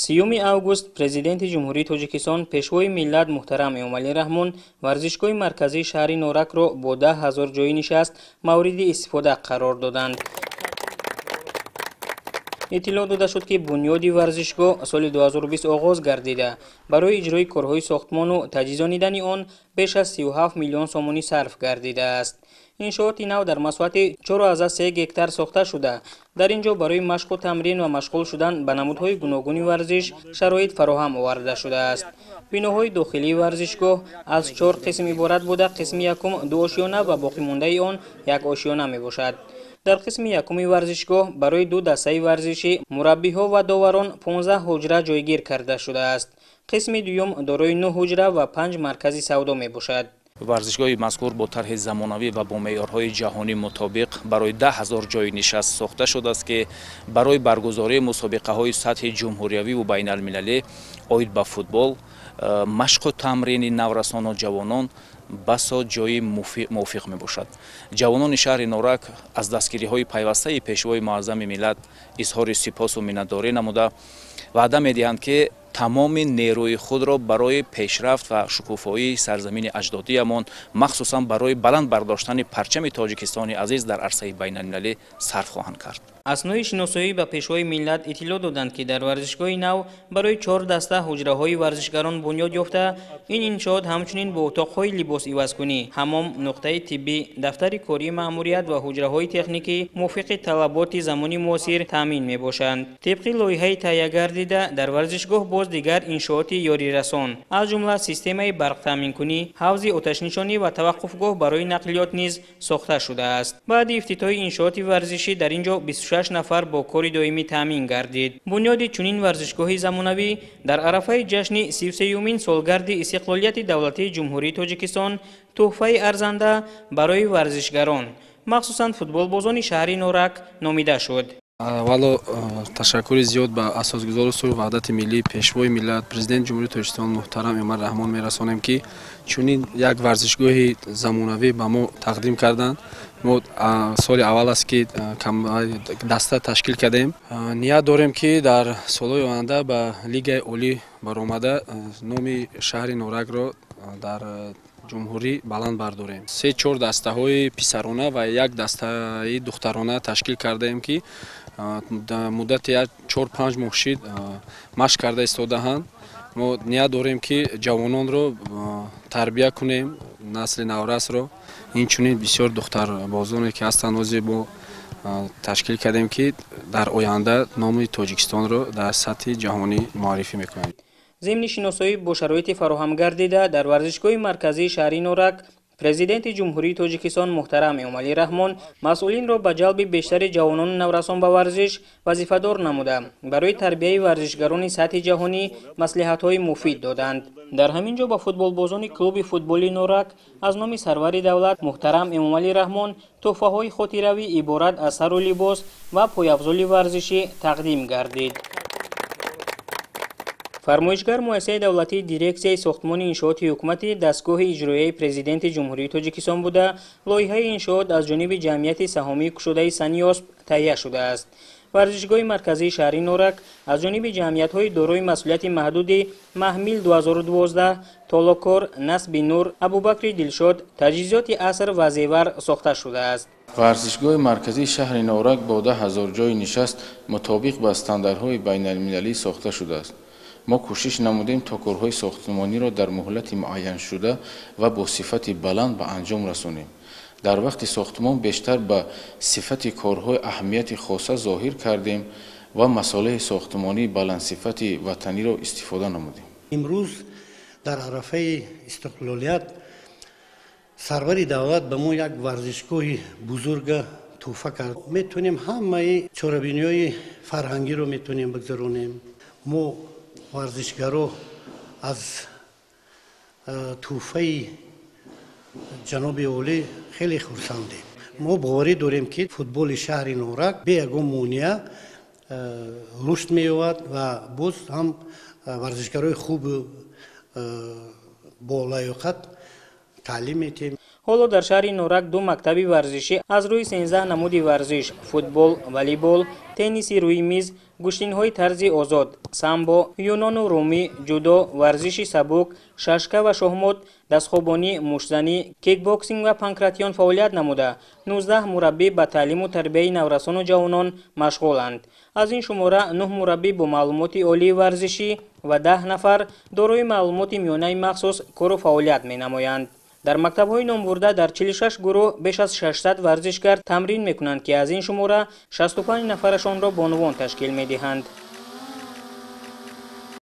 30 август Президенти Ҷумҳурии Тоҷикистон, Пешвои миллат муҳтарам Эмомалӣ Раҳмон варзишгоҳи марказии шаҳри Норакро бо 10 000 ҷойи нишаст мавриди истифода қарор доданд. Иттилоъ дода шуд, ки бунёди варзишгоҳ соли 2020 оғоз гардида, барои иҷрои корҳои сохтмону таҷҳизонидани он беш аз 37 миллион сомонӣ сарф гардидааст. Иншооти нав дар масоҳати 4,3 гектар сохта шуда, дар ин ҷо барои машқу тамрин ва машғул шудан ба намудҳои гуногуни варзиш шароит фароҳам оварда шудааст. Биноҳои дохилии варзишгоҳ аз чор қисм иборат буда, қисми якум ду ошёна ва боқимондаи он як ошёна мебошад. Дар қисми якуми варзишгоҳ барои ду дастаи варзишӣ, мураббиҳо ва доварон 15 ҳуҷра ҷойгир карда шудааст. Қисми дуюм дорои нӯ ҳуҷра ва панҷ маркази савдо мебошад. Варзишгоҳи мазкур бо тарҳи замонавӣ ва бо меъёрҳои ҷаҳонӣ мутобиқ барои 10 000 ҷойи нишаст сохта шудааст, ки барои баргузории мусобиқаҳои сатҳи ҷумҳуриявиву байналмилалӣ оид ба футбол, машқу тамрини наврасону ҷавонон басо ҷои мувофиқ мебошад. Ҷавонони шаҳри Норак аз дастгириҳои пайвастаи Пешвои муаззами миллат изҳори сипосу миннатдорӣ намуда, ваъда медиҳанд, ки тамоми нерӯи худро барои пешрафт ва шукуфоии сарзамини аҷдодиямон, махсусан барои баланд бардоштани парчами Тоҷикистони азиз дар арсаи байналмилалӣ сарф хоҳанд кард. Аснои шиносоӣ ба Пешвои миллат иттилоъ доданд, ки дар варзишгоҳи нав барои чор даста ҳуҷраҳои варзишгарон бунёд ёфта, ин иншоот ҳамчунин бо утоқҳои либосивазкунӣ, ҳаммом, нуқтаи тиббӣ, дафтари кории маъмурият ва ҳуҷраҳои техникӣ мувофиқи талаботи замони муосир таъмин мебошанд. Тибқи лоиҳаи таҳия гардида, дар варзишгоҳ боз дигар иншооти ёрирасон, аз ҷумла системаи барқтаъминкунӣ, ҳавзи оташнишонӣ ва таваққуфгоҳ барои нақлиёт низ сохта шудааст. Баъди ифтитоҳи иншооти варзишӣ дар ин ҷо 26 нафар бо кори доимӣ таъмин гардид. Бунёди чунин варзишгоҳи замонавӣ дар арафаи ҷашни 33-юмин солгарди истиқлолияти давлатии Ҷумҳурии Тоҷикистон тӯҳфаи арзанда барои варзишгарон, махсусан футболбозони шаҳри Норак номида шуд. Аввало, ташаккури зиёд ба асосгузори сулҳу ваҳдати миллӣ, Пешвои миллат, Президенти Ҷумҳурии Тоҷикистон муҳтарам Эмомалӣ Раҳмон мерасонем, ки чунин як варзишгоҳи замонавӣ ба мо тақдим карданд. Мо соли аввал аст, ки даста ташкил кардем. Ният дорем, ки дар солҳои оянда ба лигаи олӣ баромада, номи шаҳри Норакро дар ҷумҳурӣ баланд бардорем. Се чор дастаҳои писарона ва як дастаи духтарона ташкил кардаем, ки муддати як 4-5 моҳ шид машқ карда истодаанд. Мо ният дорем, ки ҷавононро тарбия кунем, насли наврасро. Инчунин бисёр духтарбозоне ки ҳастанд, ҳозир мо ташкил кардем, ки дар оянда номи Тоҷикистонро дар сатҳи ҷаҳонӣ муаррифӣ мекунем. Зимни шиносоӣ бо шароити фароҳам гардида дар варзишгоҳи марказии шаҳри Норак, Президенти Ҷумҳурии Тоҷикистон муҳтарам Эмомалӣ Раҳмон масъулинро ба ҷалби бештари ҷавонону наврасон ба варзиш вазифадор намуда, барои тарбияи варзишгарони сатҳи ҷаҳонӣ маслиҳатҳои муфид доданд. Дар ҳамин ҷо ба футболбозони клуби футболи Норак аз номи сарвари давлат муҳтарам Эмомалӣ Раҳмон тӯҳфаҳои хотиравӣ иборат аз сару либос ва пойафзоли варзишӣ тақдим гардид. Фармоишгар муассисаи давлатии Дирексияи сохтмони иншооти ҳукумати дастгоҳи иҷроияи Президенти Ҷумҳурии Тоҷикистон буда, лоиҳаи иншоот аз ҷониби ҷамъияти саҳомии кушодаи Саниёсп таҳия шудааст. Варзишгоҳи марказии шаҳри Норак аз ҷониби ҷамъиятҳои дорои масъулияти маҳдуди Маҳмил 2012, Толокор, Насби нур, Абубакри Дилшод, Таҷҳизоти аср ва Зевар сохта шудааст. Варзишгоҳи марказии шаҳри Норак бо 10 000 ҷойи нишаст мутобиқ ба стандартҳои байналмилалӣ сохта шудааст. Мо кӯшиш намудем, то корҳои сохтмониро дар муҳлати муайяншуда ва бо сифати баланд ба анҷом расонем. Дар вақти сохтмон бештар ба сифати корҳои аҳамияти хоса зоҳир кардем ва масолеҳи сохтмонии баландсифати ватаниро истифода намудем. Имрӯз дар арафаи истиқлолият сарвари давлат ба мо як варзишгоҳи бузурга тӯҳфа кард. Метавонем ҳамаи чорабиниҳои фарҳангиро метавонем бигзаронем. Мо, варзишгаро, аз тӯҳфаи ҷаноби олӣ хеле хурсандем. Мо боварӣ дорем, ки футболи шаҳри Норак бе ягон монеа рушд меёбад ва боз ҳам варзишгарои хубу бо лаёқат таълим медиҳем. Ҳоло дар шаҳри Норак ду мактаби варзишӣ аз рӯи 13 намуди варзиш: футбол, волейбол, тенниси рӯи миз, гӯштинҳои тарзи озод, самбо, юнону румӣ, ҷудо, варзиши сабук, шашка ва шоҳмот, дастхобонӣ, муштзанӣ, кикбоксинг ва панкратион фаъолият намуда, 19 мураббӣ ба таълиму тарбияи наврасону ҷавонон машғуланд. Аз ин шумора 9 мураббӣ бо маълумоти олии варзишӣ ва 10 нафар дорои маълумоти миёнаи махсус кору фаъолият менамоянд. Дар мактабҳои номбурда дар 46 гурӯҳ беш аз 600 варзишгар тамрин мекунанд, ки аз ин шумора 65 нафарашонро бонувон ташкил медиҳанд.